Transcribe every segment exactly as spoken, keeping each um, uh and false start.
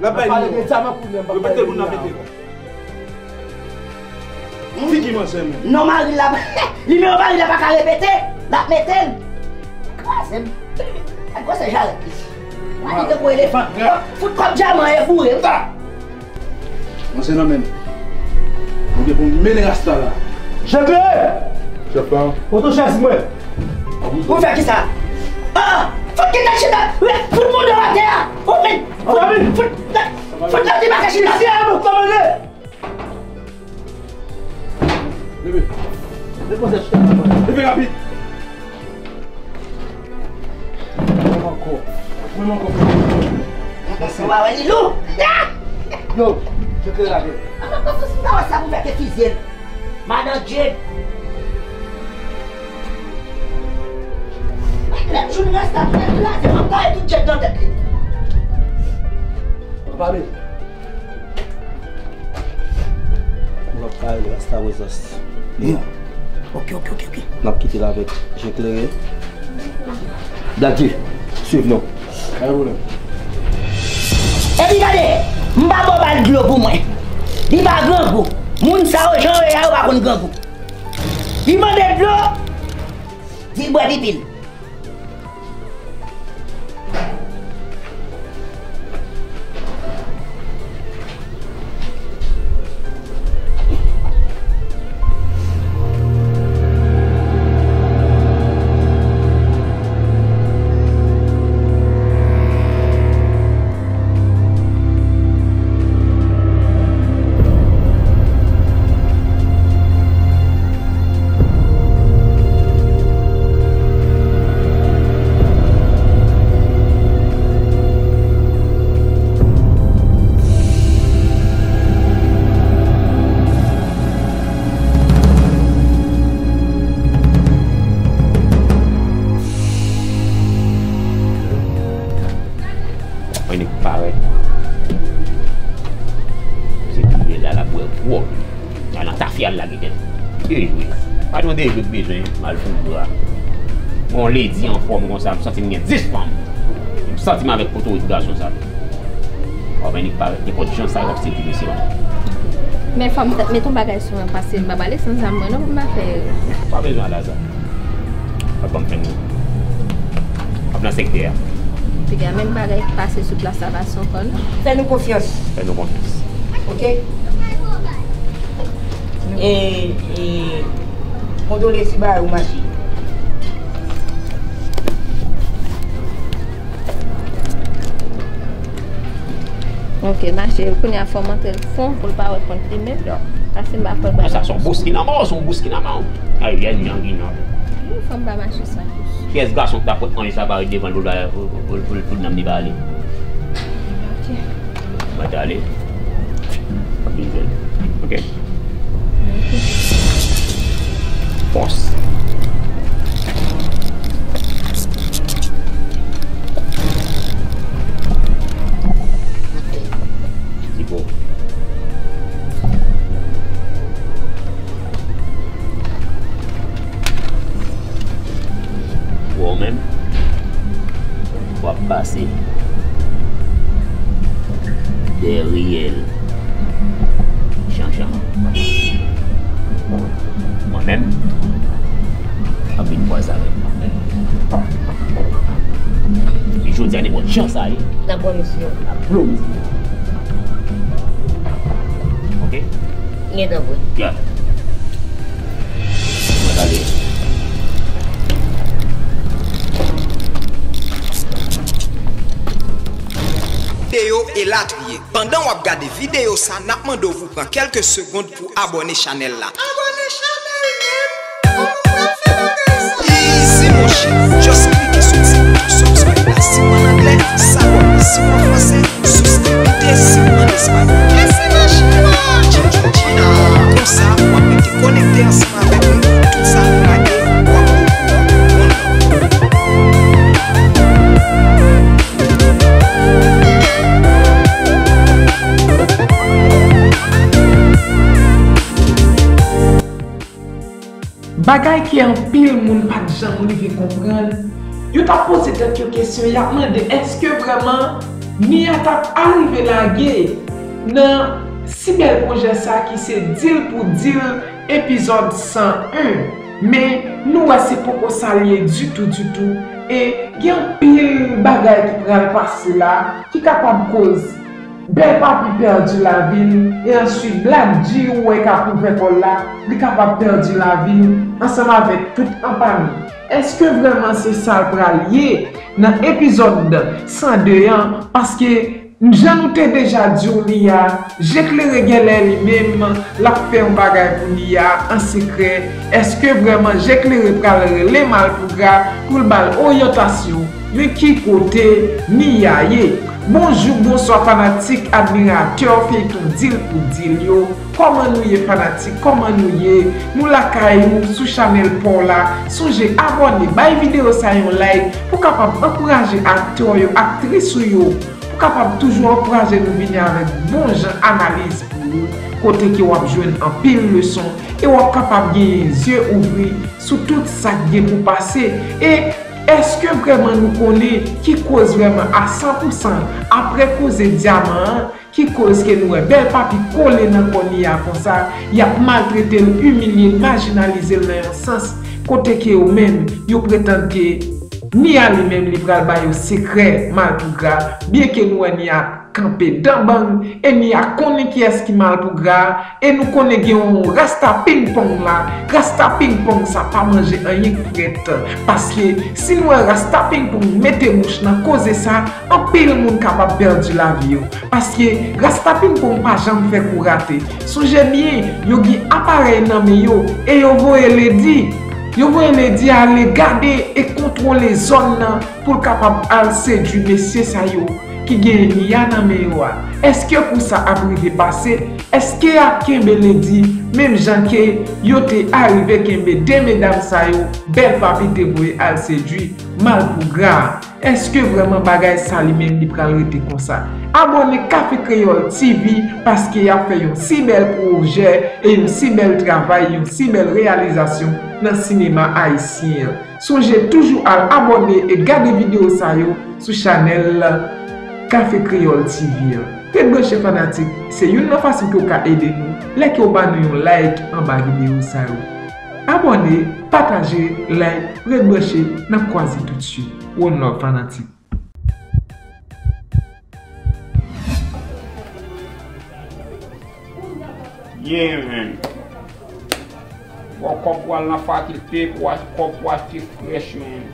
L ap bay nimewo. Repete l pou n repete l. Figi manzè menm. Non, mari l la, nimewo mari l la pa ka repete, l ap mete l. Kraze m. Ak gwosè jarèt li. Mari te gwo elefan. Fout kòb dyaman e boure. Manzè nan men m. Mwen gen pou m mennen rasta la. Chèf! Chèf la. Kote chèz mwen? Ou fè kisa? Ah! Fout ki tèt chita! Fout moun atè a! Ou men! Fout! Fout nan ti bagay chita! Isi a nou kòmande! Leve! Leve rapid! Mwen ankò. Mwen ankò. Ou pa wè li lou? Yo, je te lave. An, an, an, an, sa pou fè ke fizye l. Madan Djed. Lè m jwenn rasta, m kraze, m ap taye tout djed nan tèt li. Pale. M ap kare rasta wezans. Li a. Ok, ok, ok, ok. N ap kite l avèk je klere. Daddy, swiv nou. Pa gen pwoblèm. Epi gade, m pa ba w bal dlo pou mwen. Li pa grangou. Moun sa yo, jan yo ye a, yo pa konn grangou. Li mande dlo, di l bwè pipi l. Mwen nèk parèt. Se tou lè la, l ap bwè gwòg. Nan tafya l lage tèt. Ey wi. Patwon de yo bezwen m al fout bra. Yon ledi anfòm konsa, m santi m gen dis fanm. M santi m avèk otorite gason sa tou. Wap annik parèt nenpòt jan sa yo ap sedi mesye yo. Men fò m t ap met yon bagay sou mwen, paske m pa pale san zam mwen non, pou m pa fè erè. Pa bezwen al aza. Papa m fè m. Ap nan sektè a. Piga menm bagay ki pase sou plas la pase ankò non. Fè nou konfyans. Fè nou konfyans. Ok. E, e, kondole si bagay ou mache. Ok, mache. Kounye a fò m antre l fon pou l pa wè kont li menm. Paske m pa kwè bagay. Sa se yon bous ki nan men w, se yon bous ki nan men w. Ay, yè nyan ki nan. Yon fanm pa mache san bous. Kiyès gason ki ta pran anj sa parèt devan l pou l, pou l, pou l, pou l nanm li pale? Ok. Mwen t ale. Mwen vin jwenn. Ok. Fòs. Tipo. Ou menm, w ap pase dèyè l. Janjan. Mwen menm, ap vin kwaze avè l. E jodi a, nenpòt jan sa ye. N ap wè misye. N ap blow misye. Ok? Gen tanpri. Yeah. Mwen t ale. Videyo elatriye. Pandan w ap gade videyo sa, n ap mande w pou pran kèlke segonn pou abòne chanèl la. Abòne chanèl, man! Kòman w pral fè bagay sa? Easy, monchè. Just klike sou ti bouton subscribe la si w ann anglè, s'abonner si w ann fransè, souskribite si w ann espanyòl. Mèsi, machin mwen! Chao, chao, chao. Konsa, w ap rete konekte ansanm avèk nou. Tout sa nou lage, w ap okouran. One love. Bagay ke anpil moun pa t janm rive konprann, yo t ap poze tèt yo kesyon, y ap mande, èske vrèman Nia t ap arive lage nan si bèl pwojè sa ki se Deal pou Deal epizòd san en. Men, nou wè se poko sa l ye ditou, ditou. E gen anpil bagay ki pral pase la ki kapab koz Bèl Papi pèdi lavi l, e answit Black G ou wè k ap ouvè kò l la, li kapab pèdi lavi l ansanm avèk tout anpami. Èske vrèman se sa l pral ye nan epizòd san de an? Paske, jan nou te deja di w li a, Je Klere genlè li menm, l ap fè yon bagay pou Nia an sekrè. Èske vrèman Je Klere pral rele Malpougra pou l ba l oryantasyon? Men ki kote Nia ye? Bonjou, bonswa fanatik, admiratè feyton Deal pou Deal yo. Kòman nou ye fanatik? Kòman nou ye? Nou lakay ou sou chanèl pa w la. Sonje abòne, bay videyo sa yon like pou kapab ankouraje aktè yo, aktris ou yo, pou kapab toujou ankouraje nou vini avèk bon jan analiz pou ou, kote ke w ap jwenn anpil leson e w ap kapab genyen zye ouvri sou tout sa k gen pou pase. E èske vrèman nou konnen ki koz vrèman a san pou san apre koze dyaman an, ki koz ke nou wè Bèl Papi kole nan kò Nia konsa, y ap maltrete l, imilye l, majinalize l nan yon sans kote ke yo menm, yo pretann ke Nia li menm li pral ba yo sekrè Malpougra, byenke nou wè Nia kanpe dan bang, e Nia konnen kiyès ki Malpougra, e nou konnen gen yon rasta pingpong la, rasta pingpong sa pa manje anyen k frèt, paske si nou wè rasta pingpong mete bouch nan koze sa, anpil moun kapab pèdi lavi yo, paske rasta pingpong pa janm fè kou rate. Sonje byen, yo gen aparèy nan men yo, e yo voye Lady, yo voye Lady ale gade e kontwole zòn nan pou l kapab al sedui mesye sa yo ki gen Nia nan men yo a. Èske kou sa ap rive pase? Èske y ap kenbe Lady menm jan ke yo te arive kenbe de medam sa yo Bèl Papi te voye al sedui Malpougra a? Èske vrèman bagay sa li menm li pral rete konsa? Abòne Kafe Kreyòl T V, paske y ap fè yon si bèl pwojè e yon si bèl travay, yon si bèl reyalizasyon nan sinema ayisyen an. Sonje toujou al abòne e gade videyo sa yo sou chanèl Kafe Kreyòl T V an. Ret branche fanatik, se youn nan fason ke w ka ede nou, lè ke w ba nou yon like anba videyo sa yo. Abòne, pataje, like, ret branche, n ap kwaze toutswit. One love fanatik. Yeah, man. Bò kòb pou al nan fakilte pou ach-, kòb pou achte frèch, man.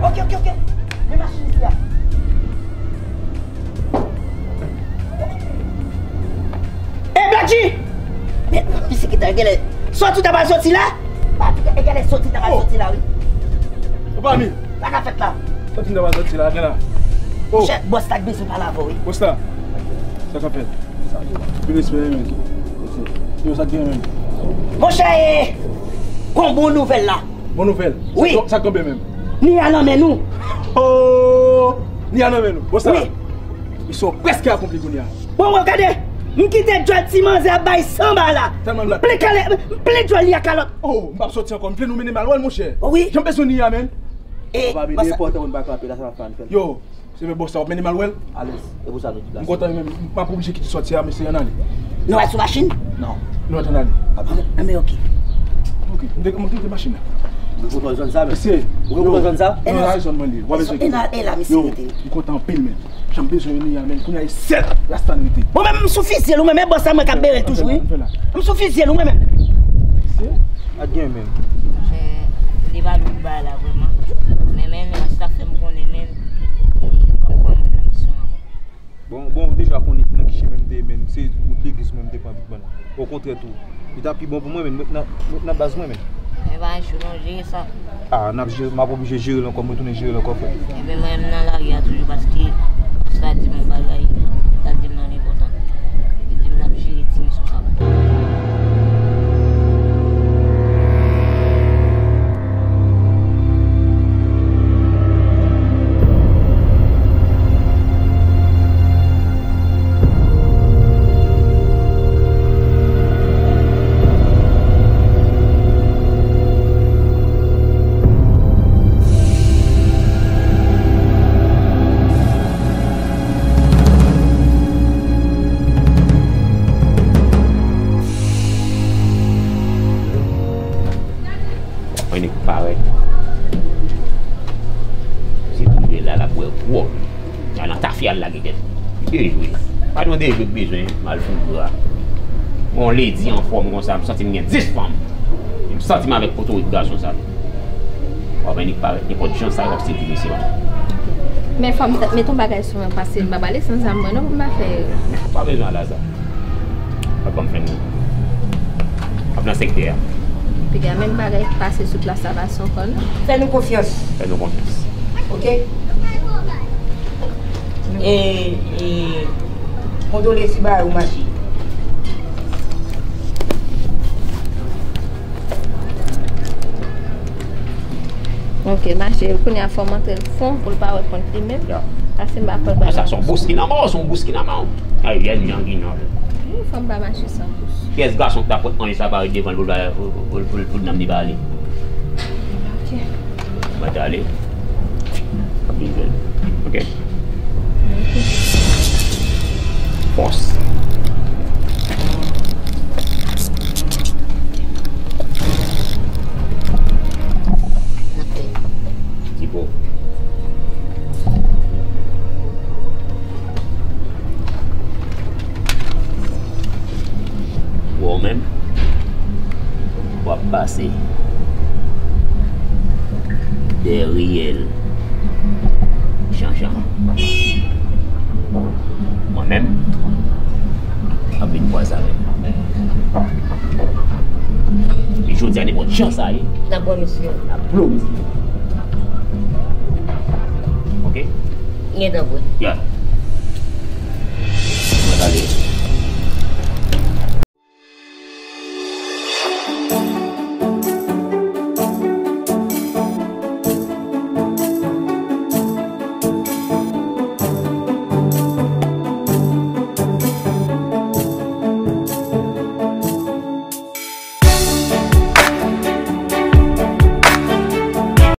Ok, ok, ok. Men machin isi a. E Black G! Men, pisikita, genlè. Soti ta pral soti la? Pa, genlè soti ta pral soti la, wi. Ou pa mi? Sa ka fèt la? Soti ta pral soti la, genlè. Oh. Monchè, bòs la k bezwen pale avè w, wi. Bòs la? Sa ka fèt? Pi respè, men. Yo, sa k gen, men. Monchè, e, gon bon nouvèl la. Bon nouvèl? Wi. Sa, sa k tonbe menm? Nia nan men nou. Oh! Nia nan men nou. Bòs la? Wi. Misyon prèske akonpli kounye a. Bon, bon, gade. M kite djòl ti manzè ap bay sanba la. Tèlman l bat. M plen kale, m plen djòl li a kalòt. Oh, m p ap sòti ankò. M vle nou mennen m al wè l, monchè. Oh wi. Jan m bezwen li a, menn. E, sa pa vin enpòtan pou n pa kanpe la, sa n ap fè, n fè l. Yo, se men bòs la, w ap mennen m al wè l? Alèz. E pou sa nou deplase. M kontan menm. M ap oblije kite sòti a, mesye, ann ale. Nou al sou machin? Non. Nou antre, ann ale. Anben, ok. Ok, m te, m te kite machin la. Ou gen kontwòl zòn sa, men? Mesye, ou gen kontwòl zòn sa? Non, la, zòn mwen li. W ap bezwen kite. E la, e la, mesye, yo, rete. M kontan anpil, menn. Jan m bezwen li a, menn. Kounye a, e sèl rasta n rete. Mwen menm, m sou fizye l, ou menm, e bòs la, mwen k ap bere l toujou, wi. M sou fizye l, ou menm. Mesye, pa t gen menm. Monchè, li pa lou bagay la vrèman. Men, men, men, sa fè m konnen, men, li pa pran mwen nan misyon an. Bon, bon, ou deja konnen nan ki chemen m te ye, men, se wout legliz mwen m te pran, Big Man. Okontrè tou, li ta pi bon pou mwen, men, m ret nan, m ret nan baz mwen, men. Men pa cho non, jere sa. Ah, n ap jere, m ap oblije jere l ankò, m retounen jere l ankò, frè. Ebyen, mwen, m nan lari a toujou, paske sa di m yon bagay, sa di m nan enpòtan. Li di m l ap jere ti misyon sa pou mwen. Mwen nik parèt. Se touye la, l ap wè gwo. Al nan tafya, l lage tèt. Dejwe. Pa t yon dejwe k bezwen m al fout bra. Yon ledi anfòm konsa, m santi m gen dis fanm. E m santi m avèk otorite gason sa. W ap annik parèt nenpòt jan sa yo ap sezi mesye yo. Men fò m t-, met yon bagay sou mwen, paske m pa prale san zam mwen non pou m pa fè erè. Pa bezwen al aza. W ap ban m fè nou. W ap nan sektè a. Piga menm bagay ki pase sou plas la pase ankò non. Fè nou konfyans. Fè nou konfyans. Ok? E, e, kontwole ti bagay ou mache. Ok, mache, kounye a fò m antre l fon pou l pa wè kont li menm. Ya. Paske m pa kwè bagay. Sa se yon bous ki nan men w, se yon bous ki nan men w. Ay, yè, nyan, nyan. Wi, fanm pa mache san bous. Kiyès gason ki ta pran anj sa parèt devan l pou l, pou l, pou l, pou l nanm li pale? Ok. Mwen t ale. Vin jwenn. Ok. Fòs. Ti po. Wè w menm, w ap pase dèyè l Janjan. Mwen menm, m ap vin kwaze avè l. E jodi a, nenpòt jan sa ye. N ap pran misye. N ap pran misye. Ok? Gentan pran. Ya. Mwen prale.